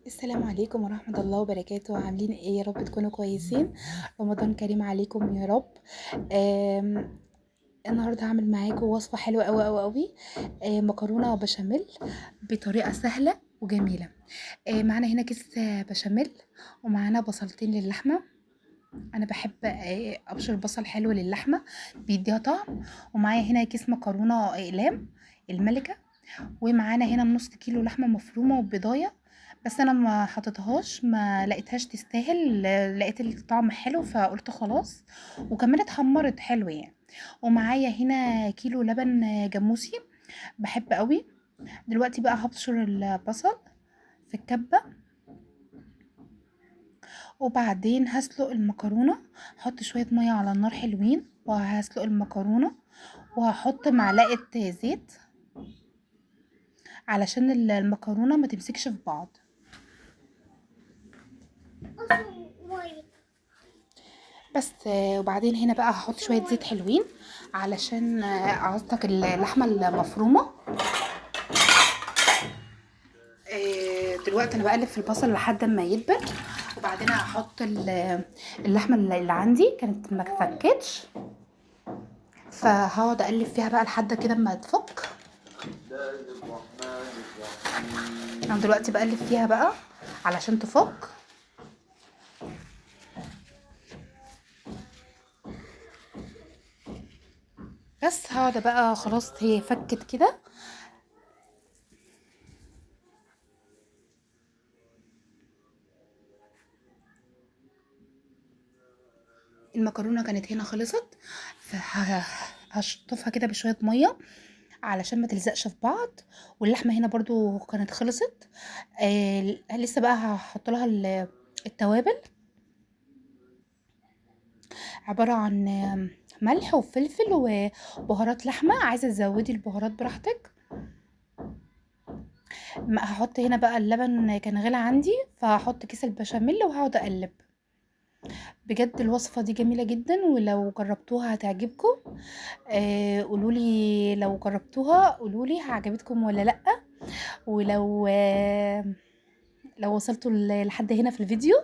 السلام عليكم ورحمة الله وبركاته. عاملين ايه؟ يا رب تكونوا كويسين. رمضان كريم عليكم يا رب. النهارده هعمل معاكم وصفة حلوة قوي قوي قوي، مكرونة بشاميل بطريقة سهلة وجميلة. معانا هنا كيس بشاميل ومعانا بصلتين للحمة. انا بحب ابشر بصل حلو للحمة بيديها طعم. ومعايا هنا كيس مكرونة اقلام الملكة، ومعانا هنا نص كيلو لحمة مفرومة وبضاية، بس انا ما حطيتهاش، ما لقيتهاش تستاهل، لقيت الطعم حلو فقلت خلاص، وكمان اتحمرت حلو يعني. ومعايا هنا كيلو لبن جاموسي بحب قوي. دلوقتي بقى هبشر البصل في الكبة، وبعدين هسلق المكرونة. هحط شوية مية على النار حلوين وهسلق المكرونة، وهحط معلقة زيت علشان المكرونة ما تمسكش في بعض. بس وبعدين هنا بقى هحط شوية زيت حلوين علشان اعصج اللحمة المفرومة. دلوقتي انا بقلب في البصل لحد ما يدبل، وبعدين هحط اللحمة اللي عندي كانت ما فكتش، فهقعد اقلب فيها بقى لحد كده ما تفك. انا دلوقتي بقلب فيها بقى علشان تفك. بس هقعد بقى خلاص هي فكت كده. المكرونه كانت هنا خلصت، فهشطفها كده بشوية مية علشان ما تلزقش في بعض. واللحمة هنا برضو كانت خلصت، لسه بقى هحط لها التوابل، عبارة عن ملح وفلفل وبهارات لحمه. عايزه تزودي البهارات براحتك. هحط هنا بقى اللبن كان غلى عندي، فهحط كيس البشاميل وهقعد اقلب. بجد الوصفة دي جميلة جدا، ولو جربتوها هتعجبكم. قولولي لو جربتوها، قولولي عجبتكم ولا لأ. ولو لو وصلتوا لحد هنا في الفيديو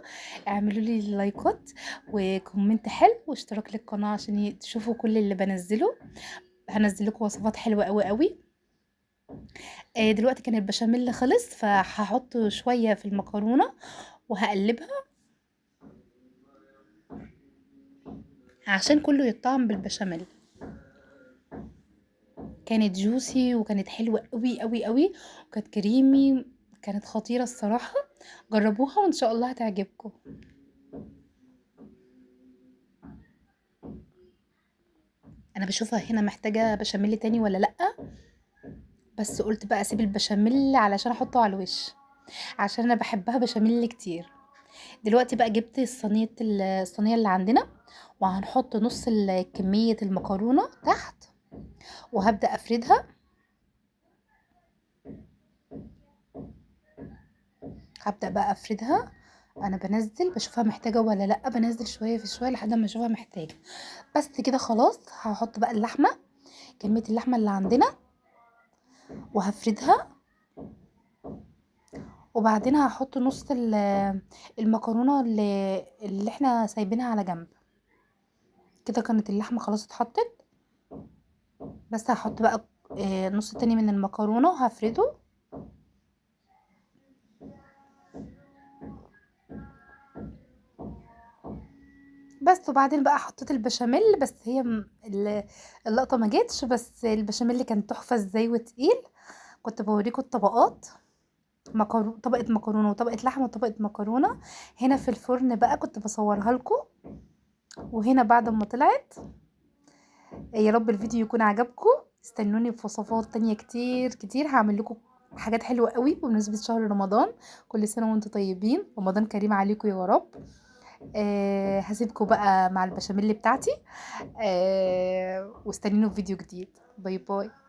اعملوا لي لايكات و comment حلو واشتراك للقناة عشان تشوفوا كل اللي بنزله. هنزل لكم وصفات حلوة قوي قوي. دلوقتي كان البشاميل خلص، فهحط شوية في المكرونة وهقلبها عشان كله يطعم بالبشاميل. كانت جوسي وكانت حلوة قوي قوي قوي، وكانت كريمي، كانت خطيرة الصراحة. جربوها وان شاء الله هتعجبكم. انا بشوفها هنا محتاجة بشاميل تاني ولا لأ، بس قلت بقى اسيب البشاميل علشان احطه على الوش عشان انا بحبها بشاميل كتير. دلوقتي بقى جبت الصينية اللي عندنا، وهنحط نص كمية المكرونة تحت، وهبدأ افردها. هبدأ بقى افردها، انا بنزل بشوفها محتاجة ولا لأ، بنزل شوية في شوية لحد ما اشوفها محتاجة. بس كده خلاص. هحط بقى اللحمة، كمية اللحمة اللي عندنا، وهفردها. وبعدين هحط نص المكرونة اللي احنا سايبينها على جنب كده. كانت اللحمة خلاص اتحطت، بس هحط بقى نص تاني من المكرونة وهفرده. بس وبعدين بقى حطيت البشاميل، بس هي اللقطة ما جاتش، بس البشاميل كان تحفة ازاي وتقيل. كنت بوريكم الطبقات، طبقة مكرونة وطبقة لحمة وطبقة مكرونة. هنا في الفرن بقى كنت بصورها لكم، وهنا بعد ما طلعت. يا رب الفيديو يكون عجبكم. استنوني في وصفات تانية كتير كتير، هعمل لكم حاجات حلوة قوي بمناسبة شهر رمضان. كل سنة وانتم طيبين، رمضان كريم عليكم يا رب. هسيبكم بقى مع البشاميل بتاعتي، واستنوني في فيديو جديد. bye bye.